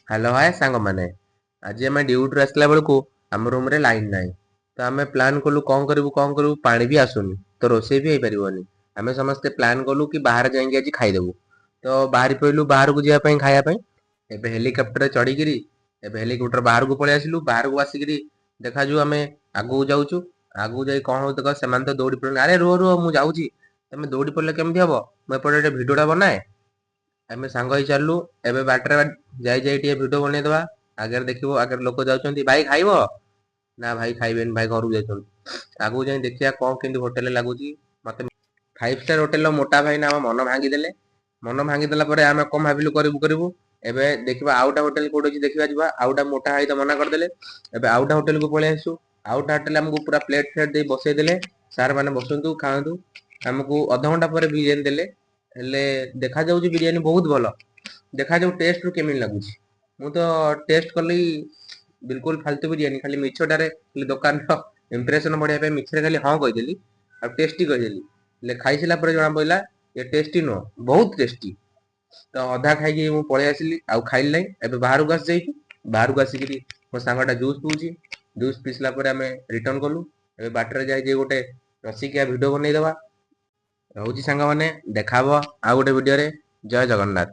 Hello hi ସାଙ୍ଗମାନେ, ଆଜି ଆମେ ଡ୍ୟୁଟିରୁ ଆସିଲା ବେଳକୁ ଆମ ରୁମ୍ରେ ଲାଇନ୍ ନାହିଁ। ତ ଆମେ ପ୍ଲାନ୍ କଲୁ କ'ଣ କରିବୁ କ'ଣ କରିବୁ। ପାଣି ବି ଆସୁନି, ତ ରୋଷେଇ ବି ହେଇପାରିବନି। ଆମେ ସମସ୍ତେ ପ୍ଲାନ୍ କଲୁ କି ବାହାରେ ଯାଇକି ଆଜି ଖାଇଦେବୁ। ତ ବାହାରି ପଡ଼ିଲୁ ବାହାରକୁ ଯିବା ପାଇଁ ଖାଇବା ପାଇଁ। ଏବେ ହେଲିକପ୍ଟରରେ ଚଢ଼ିକିରି ଏବେ ହେଲିକପ୍ଟର ବାହାରକୁ ପଳେଇ ଆସିଲୁ। ବାହାରକୁ ଆସିକିରି ଦେଖାଯାଉ, ଆମେ ଆଗକୁ ଯାଉଛୁ। ଆଗକୁ ଯାଇ କ'ଣ ହଉଛି ଦେଖ। ସେମାନେ ତ ଦୌଡ଼ି ପଡ଼ିଲେ। ଆରେ ରୁହ ରୁହ, ମୁଁ ଯାଉଛି, ତମେ ଦୌଡ଼ି ପଡ଼ିଲେ କେମିତି ହବ? ମୁଁ ଏପଟେ ଗୋଟେ ଭିଡ଼ିଓଟା ବନାଏ। ଆମେ ସାଙ୍ଗ ହେଇ ଚାଲିଲୁ। ଏବେ ବାଟରେ ଯାଇ ଯାଇ ଟିକେ ଭିଡ଼ିଓ ବନେଇଦବା। ଆଗରେ ଦେଖିବ, ଆଗରେ ଲୋକ ଯାଉଛନ୍ତି। ଭାଇ, ଖାଇବ ନା? ଭାଇ ଖାଇବେନି, ଭାଇ ଘରକୁ ଯାଉଛନ୍ତି। ଆଗକୁ ଯାଇ ଦେଖିବା କଣ କେମିତି ହୋଟେଲରେ ଲାଗୁଛି ମତେ। ଫାଇଭ ଷ୍ଟାର ହୋଟେଲର ମୋଟା ଭାଇନା ଆମ ମନ ଭାଙ୍ଗିଦେଲେ। ମନ ଭାଙ୍ଗିଦେଲା ପରେ ଆମେ କଣ ଭାବିଲୁ କରିବୁ କରିବୁ। ଏବେ ଦେଖିବା ଆଉ ଗୋଟେ ହୋଟେଲ କୋଉଠି ଅଛି, ଦେଖିବା ଯିବା। ଆଉ ଗୋଟେ ମୋଟା ଭାଇ ତ ମନା କରିଦେଲେ। ଏବେ ଆଉ ଗୋଟେ ହୋଟେଲକୁ ପଳେଇ ଆସିଛୁ। ଆଉ ଗୋଟେ ହୋଟେଲ ଆମକୁ ପୁରା ପ୍ଲେଟ ଫ୍ଲେଟ ଦେଇ ବସେଇ ଦେଲେ। ସାର୍ ମାନେ ବସନ୍ତୁ, ଖାଆନ୍ତୁ। ଆମକୁ ଅଧଘଣ୍ଟା ପରେ ବିରିୟାନୀ ଦେଲେ। ହେଲେ ଦେଖାଯାଉଛି ବିରିୟାନୀ ବହୁତ ଭଲ। ଦେଖାଯାଉ ଟେଷ୍ଟ ରୁ କେମିତି ଲାଗୁଛି। ମୁଁ ତ ଟେଷ୍ଟ କଲି, ବିଲକୁଲ ଫାଲତୁ ବିରିୟାନୀ। ଖାଲି ମିଛଟାରେ ଖାଲି ଦୋକାନର ଇମ୍ପ୍ରେସନ ବଢିବା ପାଇଁ ମିଛରେ ଖାଲି ହଁ କହିଦେଲି ଆଉ ଟେଷ୍ଟି କହିଦେଲି। ହେଲେ ଖାଇସାରିଲା ପରେ ଜଣା ପଡିଲା ଏ ଟେଷ୍ଟି ନୁହଁ, ବହୁତ ଟେଷ୍ଟି। ତ ଅଧା ଖାଇକି ମୁଁ ପଳେଇ ଆସିଲି, ଆଉ ଖାଇଲି ନାହିଁ। ଏବେ ବାହାରକୁ ଆସି ଯାଇଛି। ବାହାରକୁ ଆସିକିରି ମୋ ସାଙ୍ଗଟା ଜୁସ୍ ପିଉଛି। ଜୁସ୍ ପିଇସିଲା ପରେ ଆମେ ରିଟର୍ନ କଲୁ। ଏବେ ବାଟରେ ଯାଇ ଗୋଟେ ରସିକିଆ ଭିଡିଓ ବନେଇଦବା। ରହୁଛି ସାଙ୍ଗମାନେ, ଦେଖା ହବ ଆଉ ଗୋଟେ ଭିଡିଓରେ। ଜୟ ଜଗନ୍ନାଥ।